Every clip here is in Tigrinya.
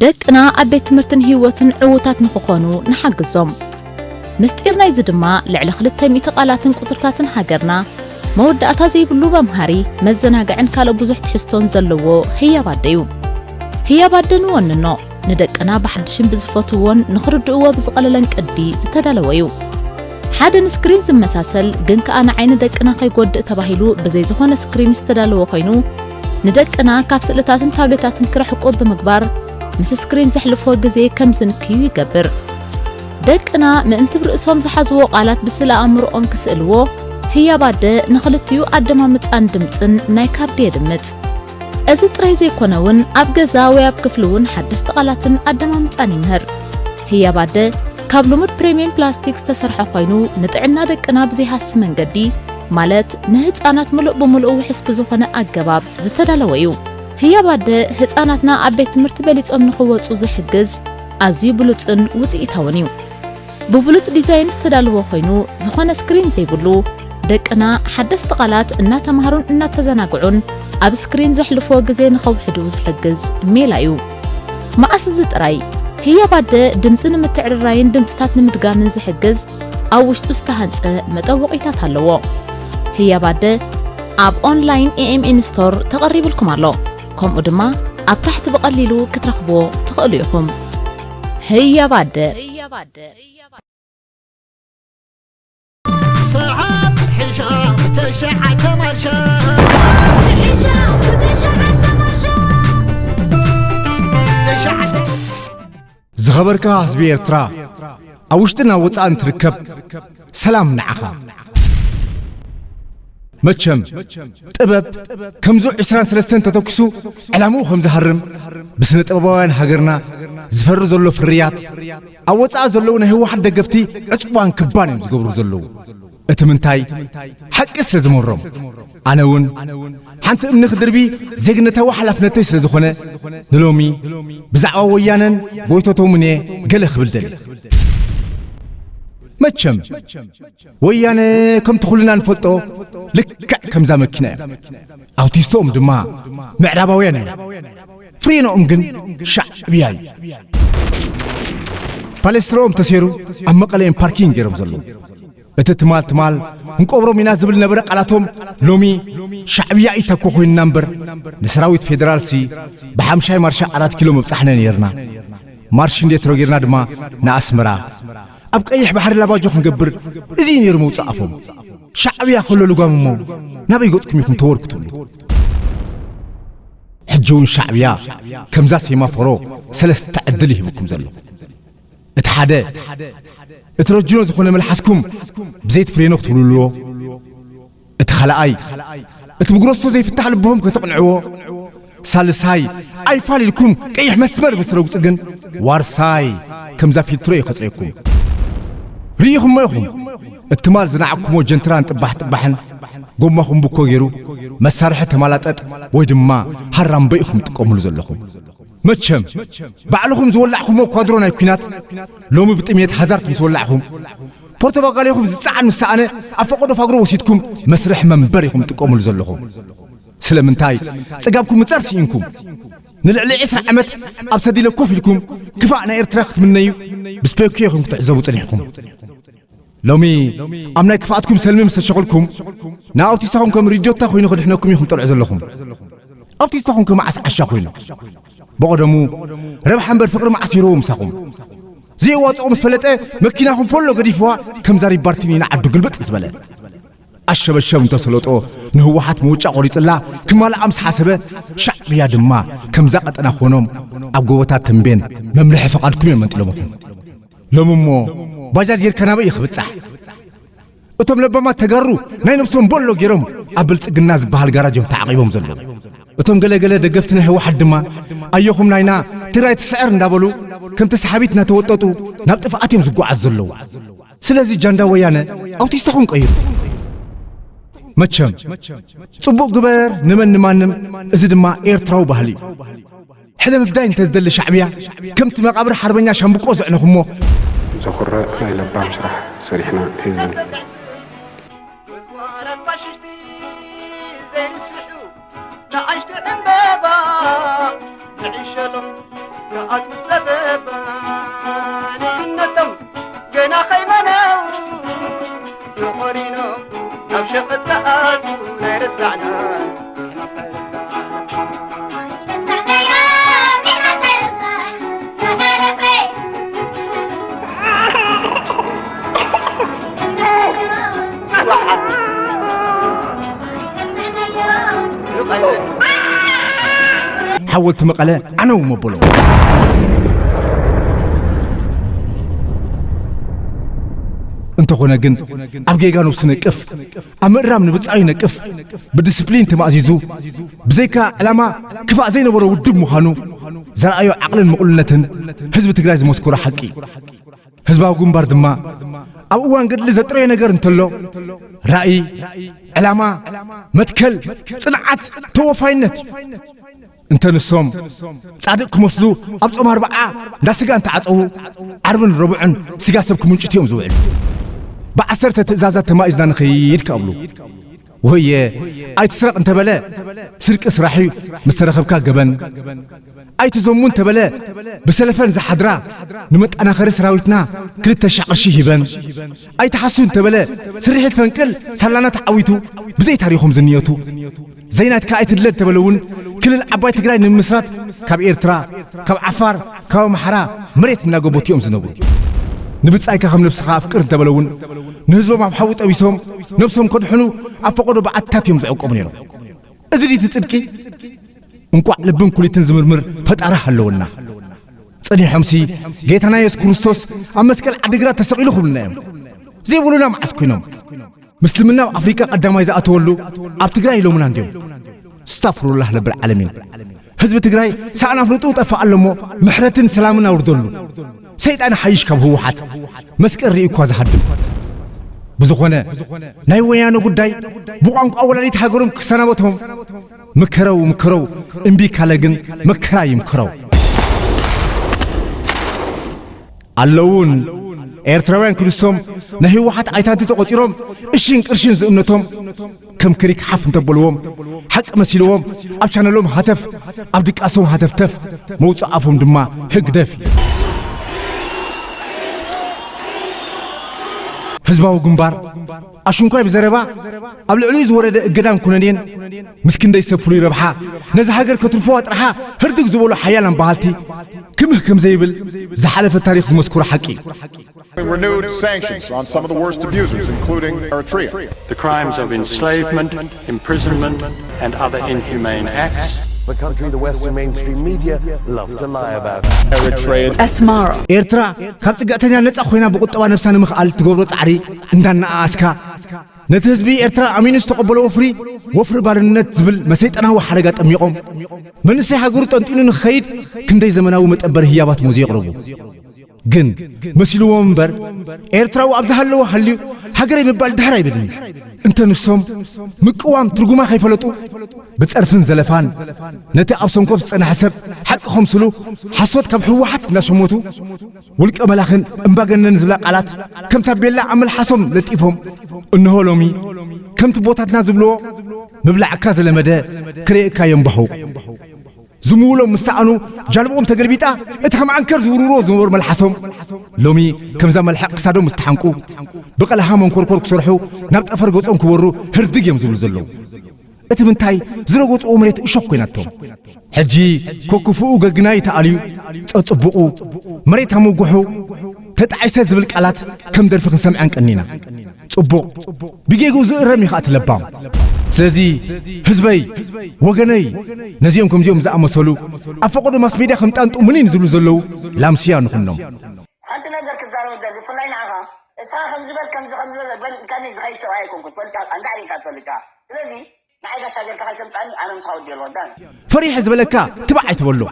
ደቅና ኣብ ቤት ትምህርትን ህይወትን ዕዉታት ንኽኾኑ ንሓግዞም። ምስጢር ናይዚ ድማ ልዕሊ ክልተ ሚእቲ ቃላትን ቁጽርታትን ሃገርና መወዳእታ ዘይብሉ መምሃሪ፣ መዘናግዕን ካልእ ብዙሕ ትሕዝቶን ዘለዎ ህያብ ኣደ እዩ። ህያብ ኣደ ንወንኖ፣ ንደቅና ብሓድሽን ብዝፈትውዎን ንኽርድእዎ ብዝቐለለን ቅዲ ዝተዳለወ እዩ። ሓደ ንስክሪን ዝመሳሰል ግን ከኣ ንዓይኒ ደቅና ከይጎድእ ተባሂሉ ብዘይ ዝኾነ ስክሪን ዝተዳለወ ኮይኑ፣ ንደቅና ካብ ስእልታትን ታብሌታትን ክርሕቁ ብምግባር ምስ ስክሪን ዘሕልፍዎ ግዜ ከም ዝንክዩ ይገብር። ደቅና ምእንቲ ብርእሶም ዝሓዝዎ ቃላት ብስእለ ኣእምሮኦም ክስእልዎ፣ ህያብ ኣደ ንኽልቲኡ ኣደማምጻን ድምጽን ናይ ካርዲ የድምጽ። እዚ ጥራይ ዘይኮነ እውን ኣብ ገዛ ወይ ኣብ ክፍሊ እውን ሓደስቲ ቃላትን ኣደማምጻን ይምህር። ህያብ ኣደ ካብ ልሙድ ፕሪምየም ፕላስቲክ ዝተሰርሐ ኮይኑ ንጥዕና ደቅና ብዘይሃሲ መንገዲ ማለት ንህፃናት ምሉእ ብምሉእ ውሕስ ብዝኾነ ኣገባብ ዝተዳለወ እዩ። ህያብ ኣደ ህፃናትና ኣብ ቤት ትምህርቲ በሊፆም ንኽወፁ ዝሕግዝ ኣዝዩ ብሉፅን ውፅኢታውን እዩ። ብብሉጽ ዲዛይን ዝተዳለወ ኮይኑ ዝኾነ ስክሪን ዘይብሉ፣ ደቅና ሓደስቲ ቃላት እናተማሃሩን እናተዘናግዑን ኣብ ስክሪን ዘሕልፍዎ ግዜ ንኸውሕዱ ዝሕግዝ ሜላ እዩ። መዓስ እዚ ጥራይ ህያብ ኣደ ድምጺ ንምትዕርራይን ድምጽታት ንምድጋምን ዝሕግዝ ኣብ ውሽጡ ዝተሃንጸ መጠወቒታት ኣለዎ። ህያብ ኣደ ኣብ ኦንላይን ኤኤምኤን ስቶር ተቐሪብልኩም ኣሎ። ከምኡ ድማ ኣብ ታሕቲ ብቐሊሉ ክትረኽብዎ ትኽእሉ ኢኹም። ህያብ ኣደ። ሰዓት ሒሻ ብተሽዓተ ማርሻ። ዝኸበርካ ህዝቢ ኤርትራ፣ ኣብ ውሽጥን ኣብ ወጻእን ትርከብ፣ ሰላም ንዓኻ። መቸም ጥበብ ከምዙ ዕስራን ሰለስተን ተተኩሱ ዕላምኡ ከም ዝሃርም፣ ብስነ ጥበባውያን ሃገርና ዝፈሪ ዘሎ ፍርያት፣ ኣብ ወጻኢ ዘለዉ ናይ ህወሓት ደገፍቲ ዕጽዋን ክባን እዮም ዝገብሩ ዘለዉ። እቲ ምንታይ ሓቂ ስለ ዝመሮም። ኣነ እውን ሓንቲ እምኒ ክድርቢ ዜግነታዊ ሓላፍነተይ ስለ ዝኾነ፣ ንሎሚ ብዛዕባ ወያነን ጎይቶቶምን እየ ገለ ክብል ደሊ። መቸም ወያነ ከምቲ ኩልና ንፈልጦ ልክዕ ከምዛ መኪና እዮም። ኣውቲስቶኦም ድማ ምዕራባውያን እዮም። ፍሬኖኦም ግን ሻዕብያ እዩ። ፓሌስትሮኦም ተሴሩ ኣብ መቐለ እዮም ፓርኪንግ ገይሮም ዘለዉ። እቲ ትማል ትማል ክንቀብሮም ኢና ዝብል ነበረ ቃላቶም ሎሚ ሻዕብያ ኢተኮ ኮይንና እምበር ንሰራዊት ፌደራልሲ ብሓምሻይ ማርሻ ኣራት ኪሎ መብጻሕና ነይርና። ማርሽ እንዴትሮ ጌርና ድማ ንኣስመራ ኣብ ቀይሕ ባሕሪ ላባጆ ክንገብር እዚ እዩ ነይሩ መውጻእ ኣፎም። ሻዕብያ ከሎ ልጓም እሞ ናበይ ገጽኩም ኢኹም ተወር ክትብሉ? ሕጂ እውን ሻዕብያ ከምዛ ሴማፎሮ ሰለስተ ዕድል ይህብኩም ዘሎ። እቲ ሓደ፣ እቲ ረጅኖ ዝኾነ መልሓስኩም ብዘይት ፍሬኖ ክትብልልዎ። እቲ ኻልኣይ፣ እቲ ብግሮሶ ዘይፍታሕ ልብኹም ከተቕንዕዎ። ሳልሳይ፣ ኣይፋል ኢልኩም ቀይሕ መስመር ምስ ትረግጹ ግን ዋርሳይ ከምዛ ፊልትሮ እዩ ከጽርየኩም። ርኢኹሞ ኢኹም፣ እቲ ትማል ዝነዓቕኩሞ ጀንትራን ጥባሕ ጥባሕን ጎማኹም ብኮ ገይሩ መሳርሒ ተማላጠጥ ወይ ድማ ሃራምበ ኢኹም ትጥቀሙሉ ዘለኹም። መቸም ባዕልኹም ዝወላዕኹሞ ኳድሮ ናይ ኲናት ሎሚ ብጥሜት ሃዛርት ምስ ወላዕኹም ፖርቶባጋሌኹም ዝጸዓን ምስ ሰኣነ ኣብ ፈቐዶ ፋግሮ ወሲድኩም መስርሒ መንበር ኢኹም ትጥቀሙሉ ዘለኹም። ስለምንታይ ጽጋብኩም ምጻር ስኢንኩም ንልዕሊ ዕስራ ዓመት ኣብ ሰዲለ ኮፍ ኢልኩም ክፋእ ናይ ኤርትራ ክትምነዩ ብስፔኩ ኢኹም ክትዕዘቡ ጽኒሕኩም። ሎሚ ኣብ ናይ ክፍኣትኩም ሰልሚ ምስ ተሸኹልኩም ንኣውቲስታኹም ከም ሪድዮታ ኮይኑ ከድሕነኩም ኢኹም ጠልዑ ዘለኹም። ኣውቲስታኹም ከመዓስ ዓሻ ኮይኑ ብቐደሙ ረብሓ እምበር ፍቕሪ መዓስ ይረዎ ምሳኹም። ዘየዋጽኦ ምስ ፈለጠ መኪናኹም ፎሎ ገዲፍዋ ከም ዛሪብ ባርቲኒ ንዓዱ ግልብጥ ዝበለ ኣሸበሸብ እንተሰለጦ ንህወሓት ምውጫ ቆሪጽላ ክማልኣ ምስ ሓሰበ ሻዕብያ ድማ ከምዛ ቀጠና ክኾኖም ኣብ ጎቦታት ተንቤን መምርሒ ፈቓድኩም እዮም መንጢሎምኹም። ሎሚ እሞ ባጃጅ ጌርካ ናበይ እዩ ክብጻሕ? እቶም ለባማት ተጋሩ ናይ ነብሶም ቦሎ ገይሮም ኣብ ብልጽግና ዝበሃል ጋራጅ እዮም ተዓቒቦም ዘለዉ። እቶም ገለገለ ደገፍቲ ናይ ህወሓት ድማ ኣዮኹም ናይና ትግራይ ትስዕር እንዳበሉ ከም ተሳሓቢት እናተወጠጡ ናብ ጥፍኣት እዮም ዝጓዓዙ ዘለዉ። ስለዚ ጃንዳ ወያነ ኣውቲስታኹም ቀይሩ። መቸም ጽቡቕ ግበር ንመን ንማንም፣ እዚ ድማ ኤርትራዊ ባህሊ እዩ። ሕነ ምፍዳይ እንተ ዝደሊ ሻዕብያ ከምቲ መቓብር ሓርበኛ ሻምብቆ ዘዕነኹሞ ዘኹርዕ ናይ ለባም ስራሕ ሰሪሕና እዩ ዝብል። ኣቱም ጸበባ ንስነቶም ገና ከይመነው ተኾሪኖም ናብ ሸቐጥ ክኣትዉ ናይ ረሳዕና ንሕና ሳይረሳዕና። ሓወልቲ መቐለ ዓነው መበሎ። እንተኾነ ግን ኣብ ጌጋ ነብሱ ነቅፍ፣ ኣብ ምእራም ንብጻዩ ነቅፍ፣ ብዲስፕሊን ተማእዚዙ፣ ብዘይካ ዕላማ ክፋእ ዘይነበሮ ውድብ ምዃኑ ዘርኣዮ ዓቕልን ምቕሉልነትን ህዝቢ ትግራይ ዝመስከሮ ሓቂ እዩ። ህዝባዊ ግንባር ድማ ኣብ እዋን ገድሊ ዘጥረዮ ነገር እንተሎ ራእይ፣ ዕላማ፣ መትከል፣ ጽንዓት፣ ተወፋይነት እዩ። እንተ ንሶም ጻድቕ ክመስሉ ኣብ ጾም ኣርብዓ እንዳ ስጋ እንተዓጸዉ ዓርብን ረቡዕን ስጋ ሰብ ክምንጭት እዮም ዝውዕሉ። ብዓሰርተ ትእዛዛት ተማኢዝና ንኸይድ ከብሉ ወየ ኣይትስረቕ እንተበለ ስርቂ ስራሕ እዩ፣ ምስ ተረኸብካ ገበን ኣይትዘሙ እንተበለ ብሰለፈን ዝሓድራ ንመጠናኸሪ ሰራዊትና ክልተ ሻዕ ቅርሺ ሂበን ኣይትሓሱ እንተበለ ስርሒት ፈንቅል ሳላና ተዓዊቱ ብዘይ ታሪኾም ዝንየቱ ዘይናትካ ኣይትድለ እንተበለ እውን ክልል ዓባይ ትግራይ ንምምስራት ካብ ኤርትራ ካብ ዓፋር ካብ ኣምሓራ መሬት እናገበቱ እዮም ዝነብሩ። ንብጻይካ ከም ነብስኻ ኣፍቅር እንተበለ እውን ንህዝቦም ኣብ ሓዊ ጠቢሶም ነብሶም ከድሕኑ ኣብ ፈቐዶ በዓትታት እዮም ዝዕቀቡ ነይሮም። እዚ ድዩ እቲ ጽድቂ? እንቋዕ ልብን ኩሊትን ዝምርምር ፈጣሪ ሃለወና። ጸኒሖምሲ ጌታና የሱስ ክርስቶስ ኣብ መስቀል ዓዲግራት ተሰቒሉ ክብሉና እዮም። ዘይብሉና መዓስ ኮይኖም? ምስልምና ኣብ ኣፍሪቃ ቀዳማይ ዝኣተወሉ ኣብ ትግራይ ኢሎምና እንድዮም። ኣስታፍሩላህ ለብል ዓለሚን። ህዝቢ ትግራይ ሳእን ኣፍልጡ ጠፋእ ኣሎ እሞ ምሕረትን ሰላምን ኣውርደሉ። ሰይጣን ሓይሽ ካብ ህወሓት መስቀል ርኢ እኳ ዝሃድም። ብዝኾነ ናይ ወያነ ጉዳይ ብቋንቋ ወላዲት ሃገሮም ክሰናበቶም ምከረው ምከረው እምቢ ካለ ግን መከራ ይምከረው። ኣለውን ኤርትራውያን ክንሶም ናይ ህወሓት ኣይታንቲ ተቖጺሮም እሽን ቅርሽን ዝእምነቶም ከም ክሪክ ሓፍ እንተበልዎም ሓቂ መሲልዎም ኣብ ቻነሎም ሃተፍ ኣብ ድቃሶም ሃተፍተፍ መውፅእ ኣፎም ድማ ህግደፍ እዩ። ህዝባዊ ግንባር ኣሽንኳይ ብዘረባ ኣብ ልዕሊኡ ዝወረደ እገዳን ኩነኔን ምስ ክንደይ ሰብ ፍሉይ ረብሓ ነዚ ሃገር ከትርፍዋ ጥርሓ ህርድግ ዝበሉ ሓያላን በሃልቲ ክምህ ከም ዘይብል ዝሓለፈ ታሪኽ ዝመስክሮ ሓቂ እዩ። Renewed sanctions on some of the worst abusers, including Eritrea. The crimes of enslavement, imprisonment, and other inhumane acts. The country the Western mainstream media love to lie about. Eritrea. Asmara. ኤርትራ ካብ ጽግዕተኛ ነጻ ኮይና ብቁጠባ ነብሳ ንምኽኣል ትገብሮ ጻዕሪ እንዳነኣኣስካ ነቲ ህዝቢ ኤርትራ ኣሚኑ ዝተቐበሎ ወፍሪ ወፍሪ ባርነት ዝብል መሰይጠናዊ ሓረግ ኣጠሚቖም መንእሰይ ሃገሩ ጠንጢኑ ንክኸይድ ክንደይ ዘመናዊ መጠበሪ ህያባት ሞዚ የቕርቡ። ግን መሲልዎም እምበር ኤርትራዊ ኣብ ዝሃለወ ሃልዩ ሃገረይ ምባል ድሕር ኣይብልን። እንተ ንሶም ምቅዋም ትርጉማ ከይፈለጡ ብጸርፍን ዘለፋን ነቲ ኣብ ሰንኮፍ ዝጸንሐ ሰብ ሓቂ ከምስሉ ሓሶት ካብ ህወሓት እናሸመቱ ውልቀ መላኽን እምባገነን ዝብላ ቃላት ከም ታቤላ ኣብ መልሓሶም ለጢፎም እንሆ ሎሚ ከምቲ ቦታትና ዝብልዎ ምብላዕካ ዝለመደ ክርእየካ እዮም ባህው። ዝምውሎም ምስ ሰኣኑ ጃልብኦም ተገልቢጣ እቲ ከም ዓንከር ዝውርውርዎ ዝነበሩ መልሓሶም ሎሚ ከምዛ መልሕቕ ክሳዶም ምስ ተሓንቁ ብቐልሃ መንኮርኮር ክሰርሑ ናብ ጠፈር ገጾም ክበሩ ህርድግ እዮም ዝብሉ ዘለዉ። እቲ ምንታይ ዝረገጽዎ መሬት እሾኽ ኮይናቶም። ሕጂ ኮክፍኡ ገግናይ ተኣልዩ ጸጽቡቑ መሬት ኣመጉሑ ተጣዒሰ ዝብል ቃላት ከም ደርፊ ክንሰምዐን ቀኒና። ጽቡቕ ብጌግኡ ዝእረም እዩ ኸኣ እቲ ለባም። ስለዚ ህዝበይ ወገነይ ነዚኦም ከምዚኦም ዝኣመሰሉ ኣብ ፈቐዶ ማስ ሜድያ ከም ጣንጡ ምኒን ዝብሉ ዘለዉ ላምስያ ንኹኖም። ሓንቲ ነገር ክዛረብ ደሊ ብፍላይ ንዓኻ እስኻ ከምዚ በል ከምዚ ከምዚ በል በል ኢልካኒ ዝኸይድ ሰብኣይ ኣይኮንኩን ትፈልጥ ኣንዳ ሪካ ትፈልጥ ስለዚ ንዓይ ጋሻ ጌርካ ከይተምጻኒ ኣነ ምሳኻ ወዲ የልወዳን። ፈሪሐ ዝበለካ ትባዕ ኣይትበሎ።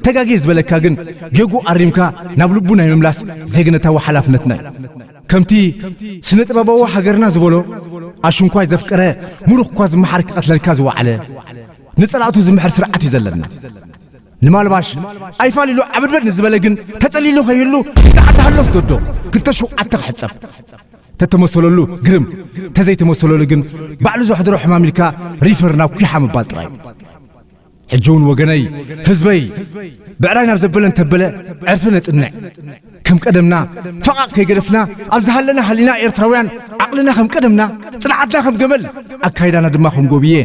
ተጋግየ ዝበለካ ግን ጌጉ ኣሪምካ ናብ ልቡ ናይ ምምላስ ዜግነታዊ ሓላፍነትና እዩ። ከምቲ ስነ ጥበባዊ ሃገርና ዝበሎ ኣሽንኳይ ዘፍቀረ ምሩኽ እኳ ዝመሓር ክቐትለልካ ዝወዓለ ንጸላእቱ ዝምሕር ስርዓት እዩ ዘለና። ንማልባሽ ኣይፋል ኢሉ ዓብድበድ ንዝበለ ግን ተጸሊሉ ከይህሉ ደዓ ተሃሎ ዝደዶ ክልተ ሸውዓተ ክሕጸብ። ተተመሰለሉ ግርም ተዘይተመሰለሉ ግን ባዕሉ ዘሕድሮ ሕማም ኢልካ ሪፈር ናብ ኲሓ ምባል ጥራይ። ሕጂ እውን ወገነይ፣ ህዝበይ፣ ብዕራይ ናብ ዘበለ እንተበለ ዕርፊ ነጽንዕ። ከም ቀደምና ፈቓቕ ከይገደፍና፣ ኣብ ዝሃለና ሃሊና ኤርትራውያን ዓቕልና ከም ቀደምና፣ ጽንዓትና ከም ገመል፣ ኣካይዳና ድማ ከም ጎብየ፣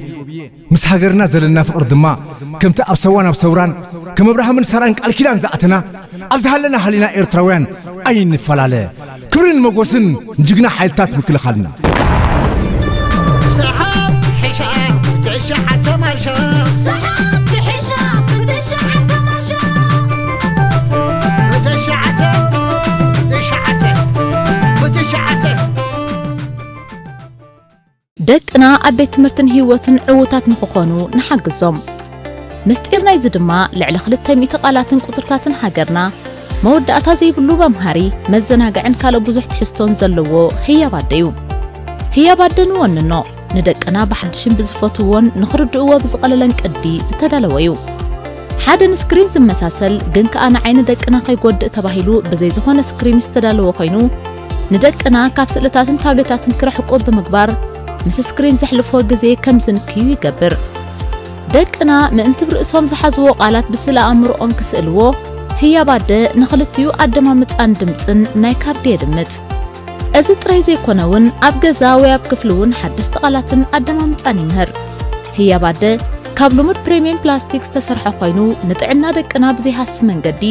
ምስ ሃገርና ዘለና ፍቕሪ ድማ ከምቲ ኣብ ሰዋን ኣብ ሰውራን፣ ከም ኣብርሃምን ሳራን ቃል ኪዳን ዝኣተና፣ ኣብ ዝሃለና ሃሊና ኤርትራውያን ኣይንፈላለ። ክብርን ሞጎስን ንጅግና ሓይልታት ምክልኻልና። ሰሓብ ሒሻ ትሽዓተ ማርሻ ሰሓብ ትሒሻ ብትሽዓተ ማርሻ ብትሽዓተ ብትሽዓተ ብትሽዓተ ደቅና ኣብ ቤት ትምህርትን ህይወትን ዕዉታት ንኽኾኑ ንሓግዞም። ምስጢር ናይዚ ድማ ልዕሊ ክልተ ሚእቲ ቃላትን ቁጽርታትን ሃገርና መወዳእታ ዘይብሉ መምሃሪ፣ መዘናግዕን ካልእ ብዙሕ ትሕዝቶን ዘለዎ ህያብ ኣደ እዩ። ህያብ ኣደ ንወንኖ፣ ንደቅና ብሓድሽን ብዝፈትውዎን ንኽርድእዎ ብዝቐለለን ቅዲ ዝተዳለወ እዩ። ሓደ ንስክሪን ዝመሳሰል ግን ከኣ ንዓይኒ ደቅና ከይጎድእ ተባሂሉ ብዘይ ዝኾነ ስክሪን ዝተዳለወ ኮይኑ፣ ንደቅና ካብ ስእልታትን ታብሌታትን ክርሕቁ ብምግባር፣ ምስ ስክሪን ዘሕልፍዎ ግዜ ከም ዝንክዩ ይገብር። ደቅና ምእንቲ ብርእሶም ዝሓዝዎ ቃላት ብስእለ ኣእምሮኦም ክስእልዎ፣ ህያብ ኣደ ንኽልቲኡ ኣደማምጻን ድምጽን ናይ ካርዲ የድምጽ። እዚ ጥራይ ዘይኮነ እውን ኣብ ገዛ ወይ ኣብ ክፍሊ እውን ሓደስቲ ቃላትን ኣደማምጻን ይምህር። ህያብ ኣደ ካብ ልሙድ ፕሪምየም ፕላስቲክ ዝተሰርሐ ኮይኑ ንጥዕና ደቅና ብዘይሃሲ መንገዲ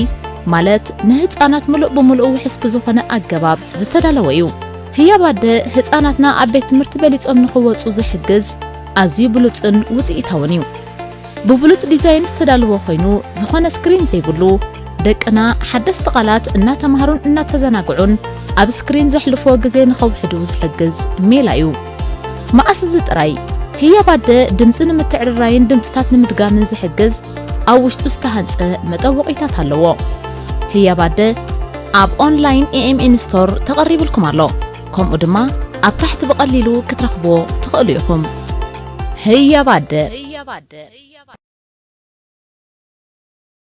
ማለት ንህፃናት ምሉእ ብምሉእ ውሕስ ብዝኾነ ኣገባብ ዝተዳለወ እዩ። ህያብ ኣደ ህፃናትና ኣብ ቤት ትምህርቲ በሊፆም ንኽወፁ ዝሕግዝ ኣዝዩ ብሉፅን ውፅኢታውን እዩ። ብብሉፅ ዲዛይን ዝተዳለወ ኮይኑ ዝኾነ ስክሪን ዘይብሉ ደቅና ሓደስቲ ቃላት እናተማሃሩን እናተዘናግዑን ኣብ ስክሪን ዘሕልፍዎ ግዜ ንኸውሕዱ ዝሕግዝ ሜላ እዩ። መኣስ እዚ ጥራይ ህያብ ኣደ ድምፂ ንምትዕርራይን ድምፅታት ንምድጋምን ዝሕግዝ ኣብ ውሽጡ ዝተሃንፀ መጠወቒታት ኣለዎ። ህያብ ኣደ ኣብ ኦንላይን ኤኤምኤን ስቶር ተቐሪብልኩም ኣሎ። ከምኡ ድማ ኣብ ታሕቲ ብቐሊሉ ክትረኽብዎ ትኽእሉ ኢኹም። ህያብ ኣደ